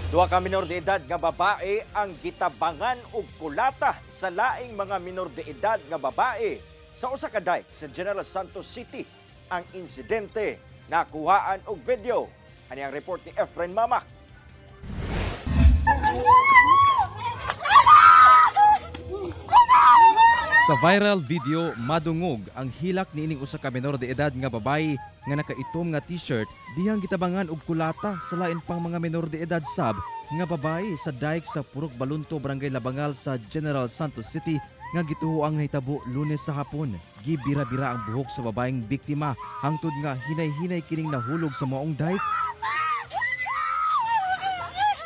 Duha ka minor de edad nga babae ang gitabangan og kulata sa laing mga minor de edad nga babae sa usa ka dike sa General Santos City. Ang insidente nakuhaan og video. Ani ang report ni Efren Mamak. Sa viral video, madungog ang hilak niining usa ka menor de edad nga babae nga nakaitom nga t-shirt dihang gitabangan og kulata sa lain pang mga menor de edad sab nga babae sa dike sa Purok Balunto, Barangay Labangal sa General Santos City nga gituho ang nahitabo Lunes sa hapon. Gibira-bira ang buhok sa babaeng biktima hangtod nga hinay-hinay kining nahulog sa maong dike.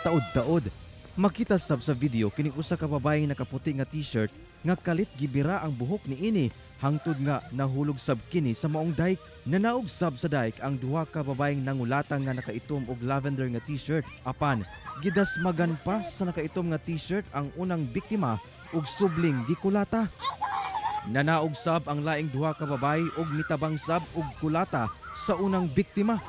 Taod-taod, makita sab sa video kining usa ka babaeng nakaputi nga t-shirt nga kalit gibira ang buhok niini hangtod nga nahulog sab kini sa maong dike. Nanaog sab sa dike ang duha ka babaeng nangulata nga nakaitom og lavender nga t-shirt, apan gidasmagan pa sa nakaitom nga t-shirt ang unang biktima ug subling gikulata. Nanaog sab ang laing duha ka babae ug mitabang sab og kulata sa unang biktima.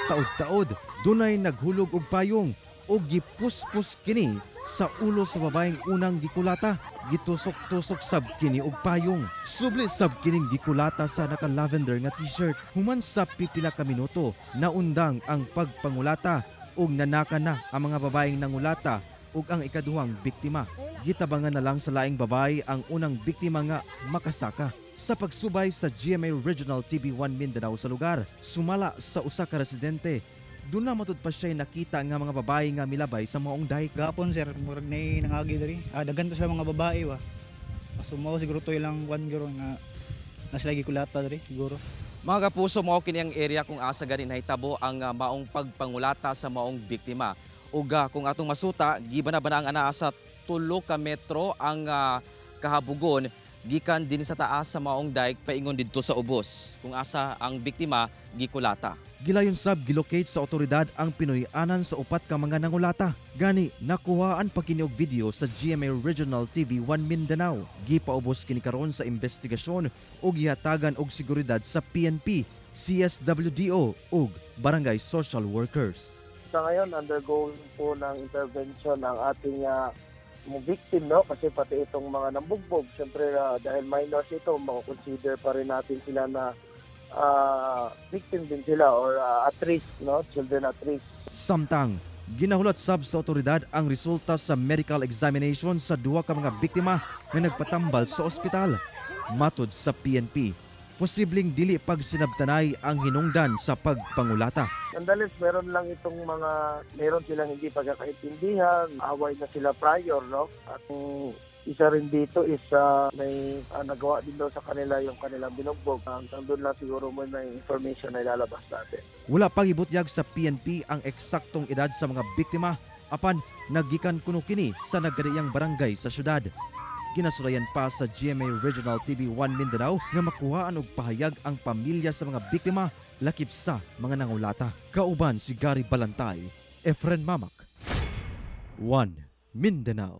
Taod-taod, dunay naghulog og payong ug gipuspos kini sa ulo sa babaeng unang gikulata. Gitusok-tusok sab kini og payong. Subli sab kining gikulata sa naka-lavender nga t-shirt. Human sa pipila ka minuto, naundang ang pagpangulata ug nanaka na ang mga babaeng nangulata ug ang ikaduhang biktima. Gitabangan na lang sa laing babae ang unang biktima nga makasaka. Sa pagsubay sa GMA Regional TV 1 Mindanao sa lugar, sumala sa usa ka residente, doon na matud pa siya'y nakita nga mga babae nga milabay sa maong dike. Gapon sir, murag nay nangagi diri. Daghan to sa mga babae ba. So mao siguro to ilang kwan guro nga nasa lagi kulata diri siguro. Mga kapuso, mao kini ang area kung asa gani nahitabo ang maong pagpangulata sa maong biktima. Ug kung atong masuta, giba na ba na ang anaa sa 3 ka metro ang kahabugon gikan din sa taas sa maong dike paingon didto sa ubos kung asa ang biktima gikulata. Gilayon sab gilocate sa otoridad ang Pinoy-anan sa upat ka mga nangulata. Gani nakuhaan pa kini og video sa GMA Regional TV 1 Mindanao. Gipaubos kini karon sa investigasyon ug gihatagan og seguridad sa PNP, CSWDO ug barangay social workers. Sa ngayon, undergoing po ng intervention ang ating victim, no? Kasi pati itong mga nambugbog, siyempre dahil minors ito, mako-consider pa rin natin sila na victim din sila or at risk, no? Children at risk. Samtang ginahulat sab sa otoridad ang resulta sa medical examination sa duha ka mga biktima nga nagpatambal sa ospital. Matod sa PNP, posibleng dili pagsinabtanay ang hinungdan sa pagpangulata. Nonetheless, meron lang itong mga, meron silang hindi pagkakaintindihan, away na sila prior, no? At isa rin dito is may nagawa din daw sa kanila yung kanilang binugbog. Hanggang doon lang siguro mo may information na ilalabas natin. Wala pang ibutyag sa PNP ang eksaktong edad sa mga biktima apan nagikan kuno kini sa naggadiyang barangay sa syudad. Ginasulayan pa sa GMA Regional TV 1 Mindanao nga makuhaan og pahayag ang pamilya sa mga biktima lakip sa mga nangulata. Kauban si Gary Balantay, Efren Mamak, 1 Mindanao.